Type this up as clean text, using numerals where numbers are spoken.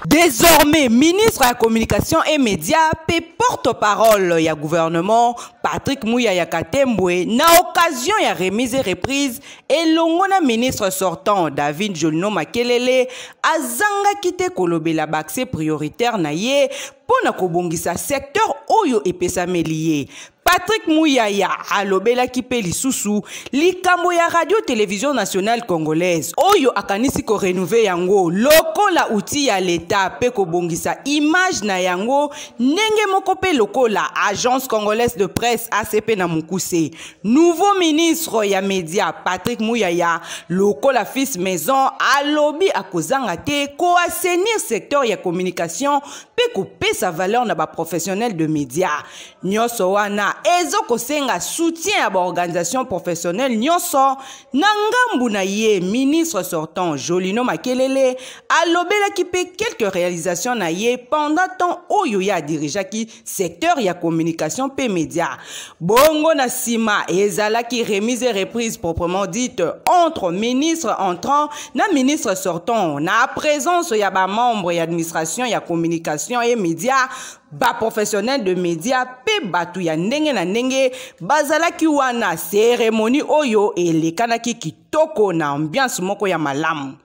Désormais ministre ya communication et média mpe porte-parole ya gouvernement Patrick Muyaya Katembwe, na occasion ya remise et reprise elongo na ministre sortant David Jolino Makelele, azangaki te kolobela baaxe prioritaire na ye mpo na kobongisa secteur oyo epesameli ye. Patrick Muyaya alobelaki mpe lisusu likambo ya Radio Television Nationale Congolaise oyo akanisi ko renouveler yango lokola outil ya l'Etat mpe kobongisa image na yango ndenge moko mpe lokola Agence Congolaise de Presse ACP na mokuse. Nouveau ministre ya media Patrick Muyaya lokola fils maison alobi akozanga te ko assainir secteur ya communication mpe kopesa valeur na ba professionnels de media. Nyonso wana ezokosenga soutien ya baorganisation professionnelle nyonso. Na ngambu na ye, ministre sortant Jolino Makelele alobelaki mpe quelques réalisations na ye pendant temps oyo ye adirigeaki secteur ya communication mpe média. Bongo na nsima ezalaki remise et reprise proprement dite entre ministre entrant na ministre sortant na présence ya bamembre ya administration ya communication et média, baprofessionnel de média mpe bato ya ndenge na ndenge bazalaki wana. Cérémonie oyo elekanaki kitoko na ambiance moko ya malamu.